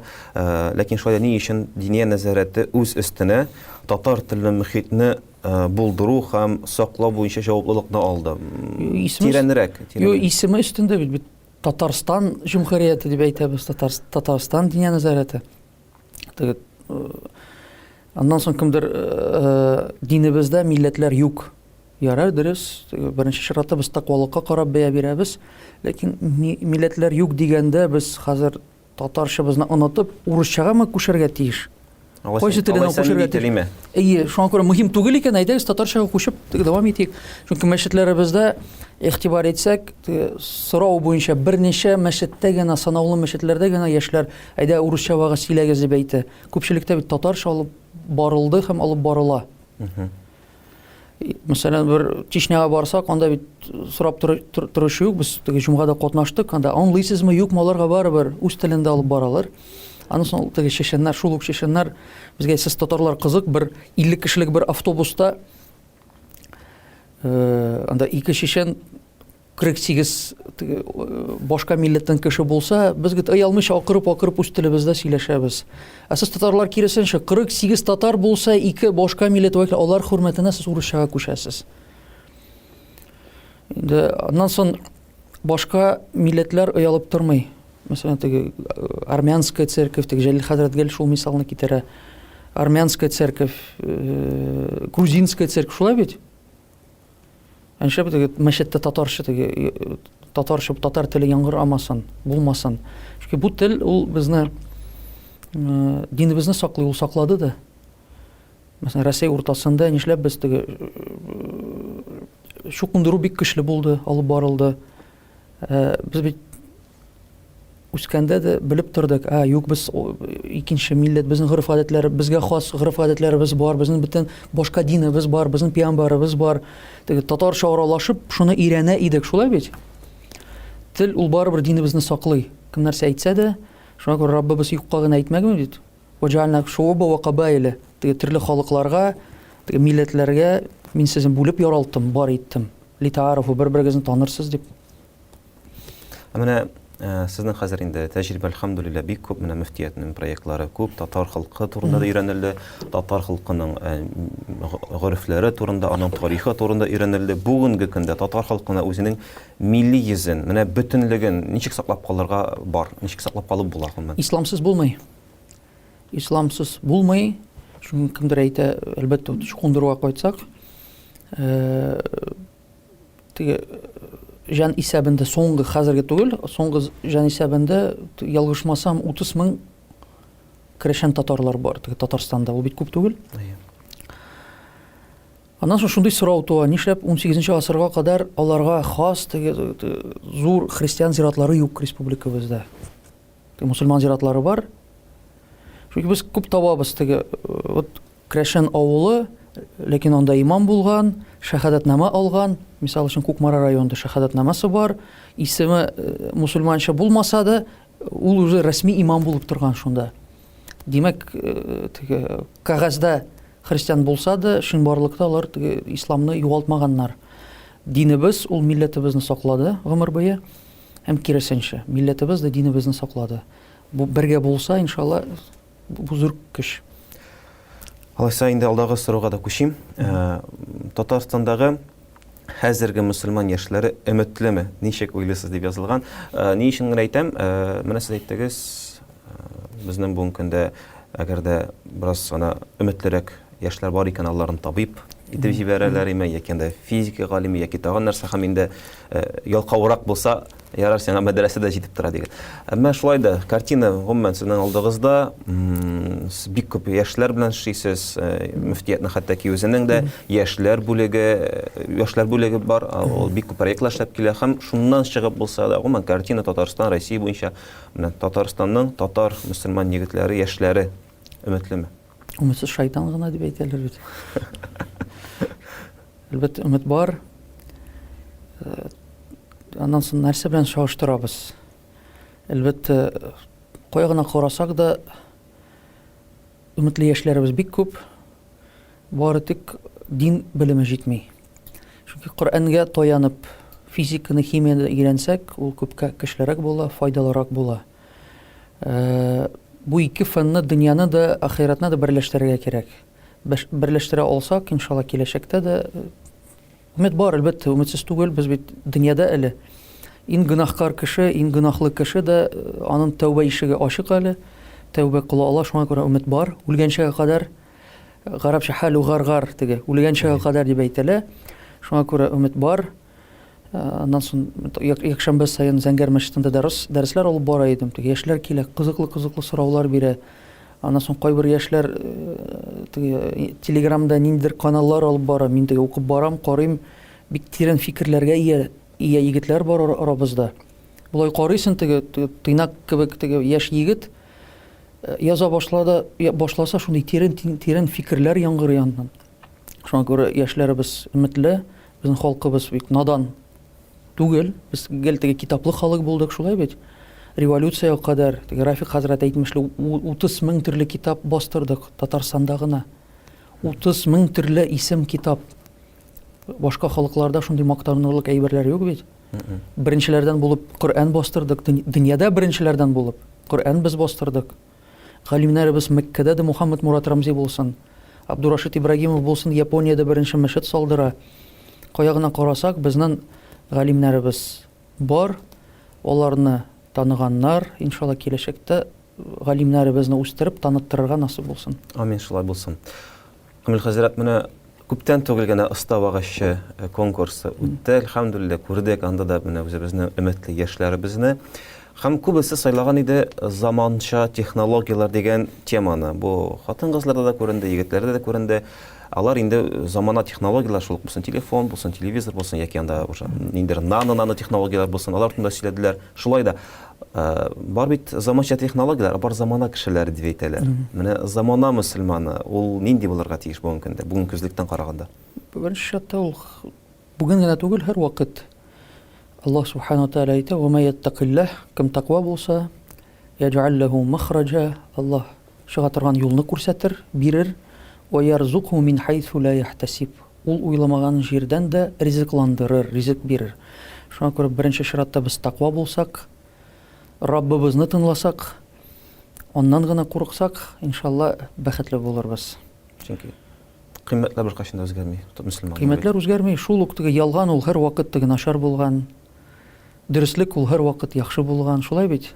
S1: Ләкин шулай да ни өчен Диния нәзарәте үз өстенә татар телле мөхитне булдыру һәм саклау буенча җаваплылыкны алды? Тирәнрәк.
S2: Юк, исеме өстендә бит, бит Татарстан җөмһүрияте дип әйтәбез, Татарстан Диния нәзарәте. Теге аннан соң кемдер динебездә милләтләр юк. Ярар, дөрес, беренче чиратта без тәкъвалыкка карап бәя бирәбез. Ләкин милләтләр юк дигәндә без хәзер татарчабызны онытып, урысчагамы күчәргә тиеш?
S1: Кайсы теленә күчәргә тиеш?
S2: Әйе, шуңа күрә мөһим түгел икән, әйдәгез татарчага күчеп дәвам итик. Чөнки мәчетләребездә игътибар итсәк, сорау буенча берничә мәчеттә генә, санаулы мәчетләрдә генә яшьләр, әйдә урысча вәгазь сөйләгез дип әйтә. Күпчелектә бит татарча алып барылды һәм алып барыла. Мәсәлән, бер Чечняга барсак, анда бит сорап торучы юк, без теге җомгада катнаштык, анда аңлыйсызмы, юкмы, аларга барыбер үз телендә алып баралар. Аннан соң теге чеченнәр, шул ук чеченнәр безгә сез татарлар кызык, бер 50 кешелек бер автобуста анда ике чечен 48 башка милләттән кеше булса, без гет оялмыйча акырып-акырып үз телебездә сөйләшәбез. Ә сез татарлар киресенчә, 48 татар булса, ике башка милләт вәкиле, алар хөрмәтенә сез урысчага күчәсез. Инде аннан соң башка милләтләр оялып тормый. Мәсәлән, теге армянская церковь, теге Җәлил хәзрәт гел шул мисалны китерә. Армянская церковь, грузинская церковь, шулай бит? Ә нишләп теге мәчеттә татарча теге татарча татар теле яңгырамасын, булмасын? Чөнки бу тел ул безне динебезне саклый, ул саклады да. Мәсәлән, Россия уртасында нишләп без теге чукындыру бик көчле булды, алып барылды. Без бит үскәндә дә белеп тордык, ә юк, без икенче милләт, безнең гореф-гадәтләр, безгә хас гореф-гадәтләребез бар, безнең бөтен башка динебез бар, безнең пиамбарыбыз бар. Теге татарча аралашып, шуны өйрәнә идек, шулай бит? Тел ул барыбер динебезне саклый. Кем нәрсә әйтсә дә, шуңа күрә Раббыбыз юкка гына әйтмәгән бит. Ваҗална шуыба ва кабаилә. Теге төрле халыкларга, теге милләтләргә мин сезне бүлеп яралттым, бар иттем. Литаарафу, бер-берегезне танырсыз дип.
S1: Ә менә э, сезнең хәзер инде тәҗрибә, әлхәмдүлилләһ, бик күп, менә мөфтиятнең проектлары күп, татар халкы турында да өйрәнелде, татар халкының э, горефләре турында, аның тарихы турында өйрәнелде. Бүгенге көндә татар халкына үзенең милли йөзен, менә бөтенлеген ничек саклап калырга бар, ничек саклап калып була гомумән?
S2: Исламсыз булмый. Исламсыз булмый. Чөнки кемдер әйтә, әлбәттә, чукындыруга кайтсак, э, Теге җан исәбендә соңгы, хәзерге түгел, соңгы җан исәбендә, ялгышмасам, 30 мең керәшен татарлар бар, теге Татарстанда. Ул бит күп түгел. Аннан соң шундый сорау туа, нишләп 18 гасырга кадәр аларга хас теге зур христиан зиратлары юк республикабызда? Мусульман зиратлары бар. Чөнки без күп табабыз теге вот Крәшен авылы, ләкин анда имам булган, шәһадәтнамә алган. Мисал өчен, Кукмара районында шәһадәтнамәсе бар. Исеме э, мусульманча булмаса да, ул уже рәсми имам булып торган шунда. Димәк, э, теге кәгазьдә христиан булса да, чынбарлыкта алар теге исламны югалтмаганнар. Динебез ул милләтебезне саклады гомер буе. Һәм киресенчә, милләтебез дә динебезне саклады. Бу бергә булса, иншалла, бу зур көч.
S1: Алайса инде алдагы сорауга да күчим. Э, Татарстандагы хәзерге мөселман яшьләре өметлеме? Ничек уйлыйсыз дип язылган. Э, ни өчен генә әйтәм, э, менә сез әйттегез, безнең бүгенге көндә әгәр дә бераз гына өметлерәк яшьләр бар икән, аларны табиб итеп җибәрәләр име, яки анда физика галиме, яки тагын нәрсә һәм инде ялкаурак булса, ярар, сиңа мәдрәсә дә җитеп тора дигән. Әмма шулай да картина гомумән сезнең алдыгызда, сез бик күп яшьләр белән эшлисез, мөфтиятнең хәтта ки үзенең дә яшьләр бүлеге, яшьләр бүлеге бар, ул бик күп проектлар эшләп килә һәм шуннан чыгып булса да, гомумән картина Татарстан, Россия буенча менә Татарстанның татар мөселман егетләре, яшьләре өметлеме?
S2: Өметсез шайтан гына дип әйтәләр бит. Әлбәттә, өмет бар. Э, аннан соң нәрсә белән чагыштырабыз? Әлбәттә, кая гына карасак да, өметле яшьләребез бик күп. Бары тик дин белеме җитми. Чөнки Коръәнгә таянып Физиканы, химияне өйрәнсәк, ул күпкә көчлерәк була, файдалырак була. Бу ике фәнне дөньяны да, ахирәтне дә берләштерергә кирәк. Берләштерә алсак, иншалла, киләчәктә дә өмет бар, әлбәттә, өметсез түгел, без бит дөньяда әле. Иң гөнаһкар кеше, иң гөнаһлы кеше дә аның тәүбә ишеге ачык әле. Тәүбә кыла ала, шуңа күрә өмет бар. Үлгәнчегә кадәр гарәпчә хәлү гаргар теге үлгәнчегә кадәр дип әйтелә. Шуңа күрә өмет бар. Аннан соң якшәмбе саен Зәңгәр мәчетендә дәрес, дәресләр алып бара идем. Теге яшьләр килә, кызыклы-кызыклы сораулар бирә. Аннан соң кайбер яшьләр теге Телеграмда ниндидер каналлар алып бара. Мин теге укып барам, карыйм, бик тирән фикерләргә ия, ия егетләр бар арабызда. Болай карыйсың теге тыйнак кебек теге яшь егет яза башлады, башласа шундый тирән тирән фикерләр яңгырый аннан. Шуңа күрә яшьләребез өметле, безнең халкыбыз бик надан түгел. Без гел теге китаплы халык булдык, шулай бит. Революциягә кадәр, теге Рафик хәзрәт әйтмешли, 30 мең төрле китап бастырдык Татарстанда гына. 30 мең төрле исем китап. Башка халыкларда шундый мактанырлык әйберләр юк бит. Беренчеләрдән булып Коръән бастырдык, дөньяда беренчеләрдән булып Коръән без бастырдык. Галимнәребез Мәккәдә дә Мухаммад Мурат Рамзи булсын, Абдурашид Ибрагимов булсын Япониядә беренче мәчет салдыра. Кая гына карасак, безнең галимнәребез бар, аларны таныганнар, иншалла киләчәктә галимнәребезне үстереп, таныттырырга насыйп булсын.
S1: Амин, шулай булсын. Камил хәзрәт, менә күптән түгел генә оста вагазчы э, конкурсы үтте. Әлхәмдүлилләһ, күрдек анда да менә үзебезнең өметле яшьләребезне. Һәм күбесе сайлаган иде заманча технологияләр дигән теманы. Бу хатын-кызларда да күренде, егетләрдә дә күренде. Алар инде замана технологияләр шул булсын телефон, булсын телевизор булсын яки анда уже ниндидер нано-нано технологияләр булсын, алар турында сөйләделәр. Шулай да Э, бар бит заманча технологияләр, бар замана кешеләре дип әйтәләр. Менә замана мөселманы ул нинди булырга тиеш бүгенге көндә, бүгенге күзлектән караганда?
S2: Беренче чиратта ул бүген генә түгел, һәрвакыт Аллаһ субхана ва тааля әйтә, "Ва ма яттакиллаһ", кем таква булса, яҗәл ләһу махраҗа, Аллаһ чыга торган юлны күрсәтер, бирер, ва ярзукһу мин хайсу ла яхтасиб. Ул уйламаган җирдән дә ризыкландырыр, ризык бирер. Шуңа күрә беренче чиратта без таква булсак, Раббыбызны тыңласак, аннан гына курыксак, иншалла, бәхетле булырбыз.
S1: Чөнки кыйммәтләр беркайчан да үзгәрми,
S2: мөселман. Кыйммәтләр үзгәрми, шул ук теге ялган ул һәрвакыт теге начар булган. Дөреслек ул һәрвакыт яхшы булган, шулай бит?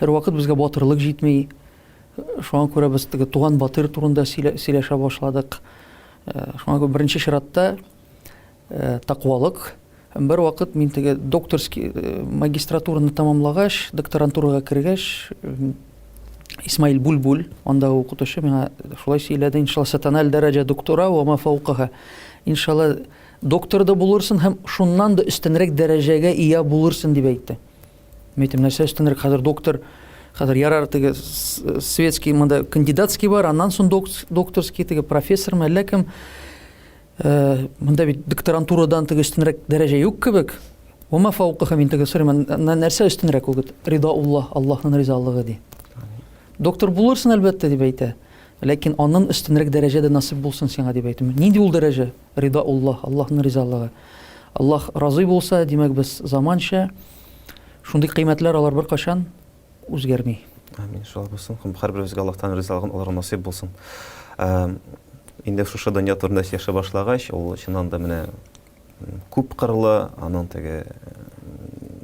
S2: Һәрвакыт безгә батырлык җитми. Шуңа күрә без теге туган батыр турында сөйләшә башладык. Э, шуңа күрә беренче чиратта э, таквалык. Һәм бер вакыт мин теге докторский э, магистратураны тәмамлагач, докторантурага кергәч, Исмаил Бүлбүл, анда укытучы миңа шулай сөйләде, иншалла сатаналь дәрәҗә доктора ва ма фаукаха. Иншалла доктор да булырсың һәм шуннан да өстенрәк дәрәҗәгә ия булырсың дип әйтте. Мин әйтәм, нәрсә өстенрәк, хәзер доктор, хәзер ярар теге светский монда кандидатский бар, аннан соң докторский теге профессор әллә кем. Э, монда бит докторантурадан теге өстенрәк дәрәҗә юк кебек. Ума фаукаха мин теге сорыйм, нәрсә өстенрәк ул? Ридауллаһ, Аллаһның ризалыгы ди. Доктор булырсың әлбәттә дип әйтә. Ләкин аннан өстенрәк дәрәҗә дә насыйп булсын сиңа дип әйтәм. Нинди ул дәрәҗә? Ридауллаһ, Аллаһның ризалыгы. Аллаһ разый булса, димәк без заманча шундый кыйммәтләр алар беркайчан үзгәрми.
S1: Амин, шулай булсын. Һәм һәрберебезгә Аллаһтан ризалыгын алырга насыйп булсын. Э, инде шушы дөнья турында сөйләшә башлагач, ул чыннан да менә күп кырлы, аның теге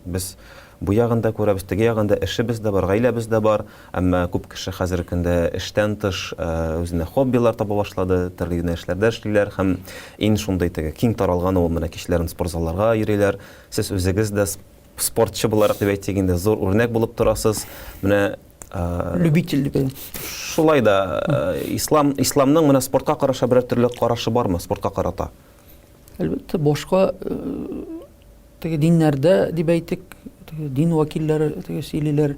S1: без бу ягын да күрәбез, теге ягын да эшебез дә бар, гаиләбез дә бар. Әмма күп кеше хәзерге көндә эштән тыш үзенә хоббилар таба башлады, төрле юнәлешләрдә эшлиләр һәм иң шундый теге киң таралганы ул менә кичләрен спортзалларга йөриләр. Сез үзегез дә спортчы буларак дип әйтик инде зур үрнәк булып торасыз. Менә
S2: любитель дип.
S1: Шулай да ислам исламның менә спортка караша берәр төрле карашы бармы спортка карата?
S2: Әлбәттә, башка теге диннәрдә дип әйтик, теге дин вәкилләре теге сөйлиләр.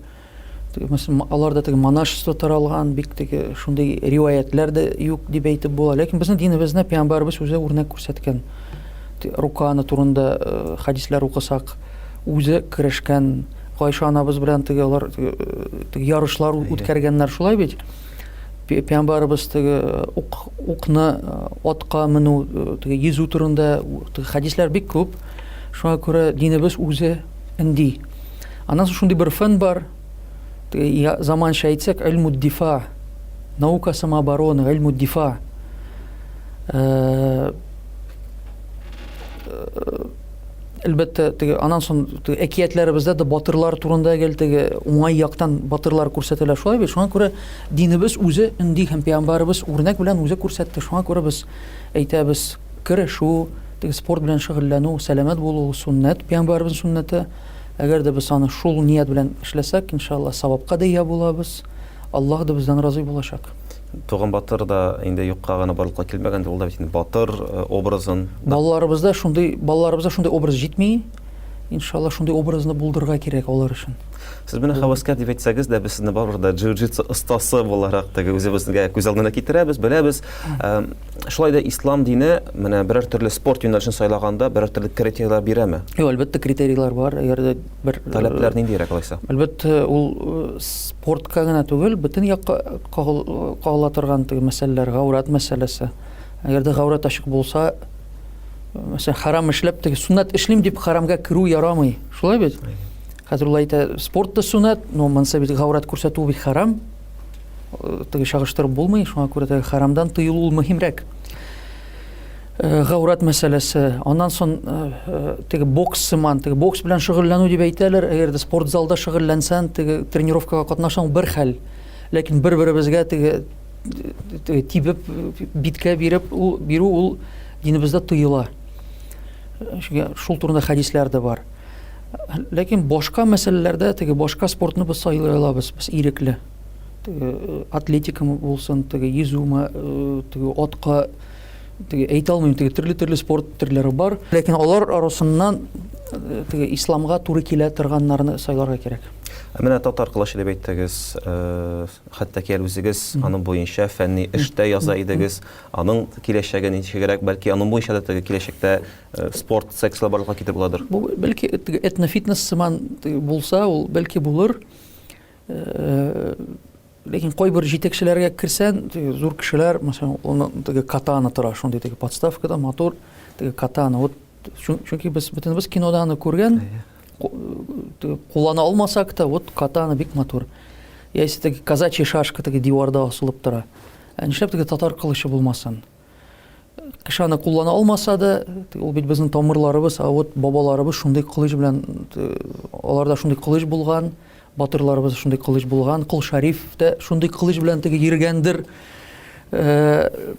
S2: Теге, мәсәлән, аларда теге монашество таралган, бик теге шундый риваятләр дә юк дип әйтеп була. Ләкин безнең динебездә пәйгамбәребез үзе үрнәк күрсәткән. Руканы турында э, хәдисләр укысак, үзе керешкән. Гайша анабыз белән теге алар теге, э, теге ярышлар үткәргәннәр, шулай бит? Пәйгамбәребез теге ук, укны атка менү, теге йөзү турында теге хәдисләр бик күп. Шуңа күрә динебез үзе өнди. Аннан соң шундый бер фән бар, заманча әйтсәк, илмуддифа, наука самообороны, илмуддифа. Э, э, әлбәттә, теге аннан соң әкиятләребездә дә батырлар турында гел теге уңай яктан батырлар күрсәтелә. Шулай бит. Шуңа күрә динебез үзе өнди һәм пәйгамбәребез үрнәк белән үзе күрсәтте. Шуңа күрә без әйтәбез, көрәшү, теге спорт белән шөгыльләнү, сәламәт булу суннәт, пәйгамбәребезнең суннәте. Әгәр дә без аны шул ният белән эшләсәк, иншалла, савапка да ия булабыз, Аллаһ да бездән разый булачак.
S1: Туган батыр да инде юкка гына барлыкка килмәгән, ул да бит инде батыр э, образын.
S2: Балаларыбызда шундый, балаларыбызда шундый образ җитми. Иншалла, шундый образны булдырырга кирәк алар өчен.
S1: Сез менә һәвәскәр дип әйтсәгез дә, без сезне барыбер дә джиу-джитсу остасы буларак теге үзебезгә күз алдына китерәбез, беләбез. Шулай да ислам дине менә берәр төрле спорт юнәлешен сайлаганда берәр төрле критерийлар бирәме?
S2: Юк, әлбәттә, критерийлар бар. Әгәр дә бер
S1: Таләпләр ниндирәк алайса?
S2: Әлбәттә, ул спортка гына түгел, бөтен якка кагыла торган теге мәсьәләләр, гаурат мәсьәләсе. Әгәр дә гаурат ачык булса, мәсәлән, харам эшләп, теге суннәт эшлим дип харамга керү ярамый. Шулай бит? Хәзер ул әйтә, спорт та суннәт, но монысы бит гаурат күрсәтү бит харам. Э, теге чагыштырып булмый, шуңа күрә теге харамдан тыелу ул мөһимрәк. Э, гаурат мәсьәләсе, аннан соң э, теге бокс сыман, теге бокс белән шөгыльләнү дип әйтәләр, әгәр дә спорт залда шөгыльләнсәң, теге тренировкага катнашсаң бер хәл. Ләкин бер-беребезгә теге тибеп биткә биреп ул бирү ул динебездә тыела. Чөнки шул турында хәдисләр дә бар. Ләкин башка мәсьәләләрдә теге башка спортны без сайлый алабыз, без ирекле. Теге э, атлетикамы булсын, теге йөзүме, э, теге атка теге әйтә алмыйм, теге төрле-төрле спорт төрләре бар. Ләкин алар арасыннан э, теге исламга туры килә торганнарны сайларга кирәк.
S1: Ә менә татар кылычы дип әйттегез, Хәтта ки әле үзегез аның буенча фәнни эш тә яза идегез. Аның киләчәге ничегрәк? Бәлки аның буенча да теге киләчәктә э, спорт секцияләр барлыкка китереп буладыр.
S2: Бу бәлки теге этнофитнес сыман булса, ул бәлки булыр. Э, ләкин кайбер җитәкчеләргә керсән, теге зур кешеләр, мәсәлән, оны теге катана тора, шундый теге подставкада матур теге катана. Вот чөнки без бөтенебез кинода аны күргән. Куллана алмасак та, вот катана бик матур. Яисә теге казачья шашка теге диварда асылып тора. Ә нишләп теге татар кылычы булмасын? Кеше аны куллана алмаса да, ул бит безнең тамырларыбыз, а вот бабаларыбыз шундый кылыч белән, аларда шундый кылыч булган, батырларыбыз шундый кылыч булган, Кол Шәриф тә шундый кылыч белән теге йөргәндер. Э,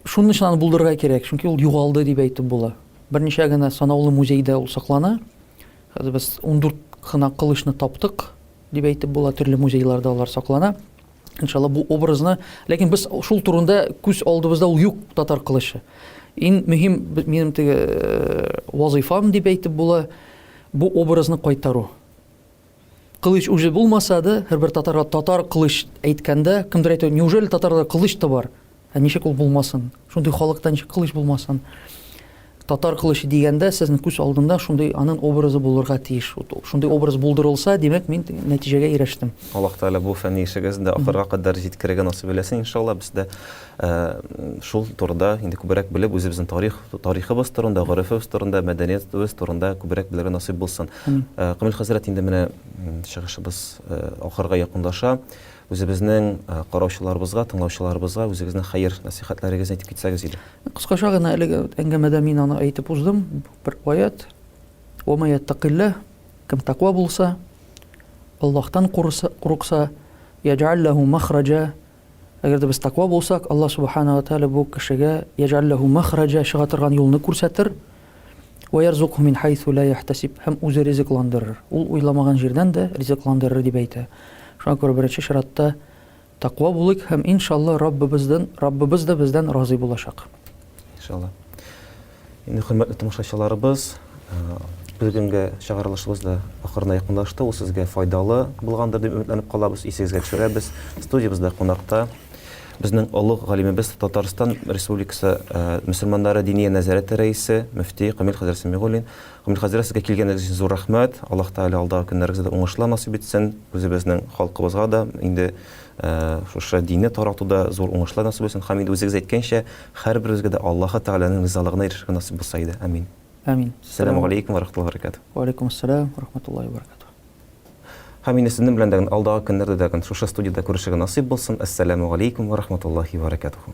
S2: шуның өчен аны булдырырга кирәк, чөнки ул югалды дип әйтеп була. Берничә генә санаулы музейда ул саклана. Хәзер без 14 кына кылычны таптык дип әйтеп була, төрле музейларда алар саклана. Иншалла бу образны, ләкин без шул турында күз алдыбызда ул юк татар кылычы. Иң мөһим минем теге э, вазыйфам дип әйтеп була, бу образны кайтару. Кылыч үзе булмаса да, һәрбер татарга татар кылыч әйткәндә, кемдер әйтә, неужели татарда кылыч та бар? Ә ничек ул булмасын? Шундый халыкта ничек кылыч булмасын? Татар кылычы дигәндә, сезнең күз алдында шундый аның образы булырга тиеш. Шундый образ булдырылса, димәк, мин нәтиҗәгә ирештем.
S1: Аллаһ Тәгалә бу фәнни эшегезне дә ахырга кадәр җиткерергә насыйп әйләсен, иншалла. Без дә э, шул турыда инде күбрәк белеп, үзебезнең тарих, тарихыбыз турында, горефебез турында, мәдәниятебез турында күбрәк белергә насыйп булсын. Э, Камил хәзрәт, инде менә чыгышыбыз э, ахырга якынлаша. Үзебезнең караучыларыбызга, тыңлаучыларыбызга үзегезнең хәер нәсыйхәтләрегезне әйтеп китсәгез иде.
S2: Кыскача гына әлеге әңгәмәдә мин аны әйтеп уздым. Бер аят. Ва ма яттакилла, кем таква булса, Аллаһтан курыкса, яҗәл ләһу махраҗа. Әгәр дә без таква булсак, Аллаһ субхана ва тааля бу кешегә яҗәл ләһу махраҗа чыга торган юлны күрсәтер. Ва ярзукху мин хайсу ла яхтасиб һәм үзе ризыкландырыр. Ул уйламаган җирдән дә ризыкландырыр дип әйтә. Шуңа күрә беренче чиратта Таква булыйк һәм иншалла Раббыбыздан, Раббыбыз да бездән разый булачак.
S1: Иншалла. Инде хөрмәтле тамашачыларыбыз, бүгенге чыгарылышыбыз да ахырына якынлашты. Ул сезгә файдалы булгандыр дип өметләнеп калабыз, исегезгә төшерәбез. Студиябездә кунакта безнең олуг галимебез Татарстан Республикасы мөселманнары диния нәзарәте рәисе, мөфти Камил хәзрәт Сәмигуллин. Камил хәзрәт, сезгә килгәнегез өчен зур рәхмәт. Аллаһ Тәгалә алдагы көннәрегездә дә уңышлар насыйп итсен. Үзебезнең халкыбызга да инде шушы динне таратуда зур уңышлар насыйп итсен. Һәм инде үзегез әйткәнчә, һәрберебезгә дә Аллаһы Тәгаләнең ризалыгына ирешергә насыйп булса иде. Амин.
S2: Амин.
S1: Сәламу алейкум ва рахматуллахи ва баракатуһ.
S2: Ва алейкум ассалам ва рахматуллахи ва баракатуһ.
S1: Һәм инде сезнең белән дә алдагы көннәрдә дә шушы студиядә күрешергә насыйп булсын. Әссәламу алейкум ва рахматуллахи ва баракатуһ.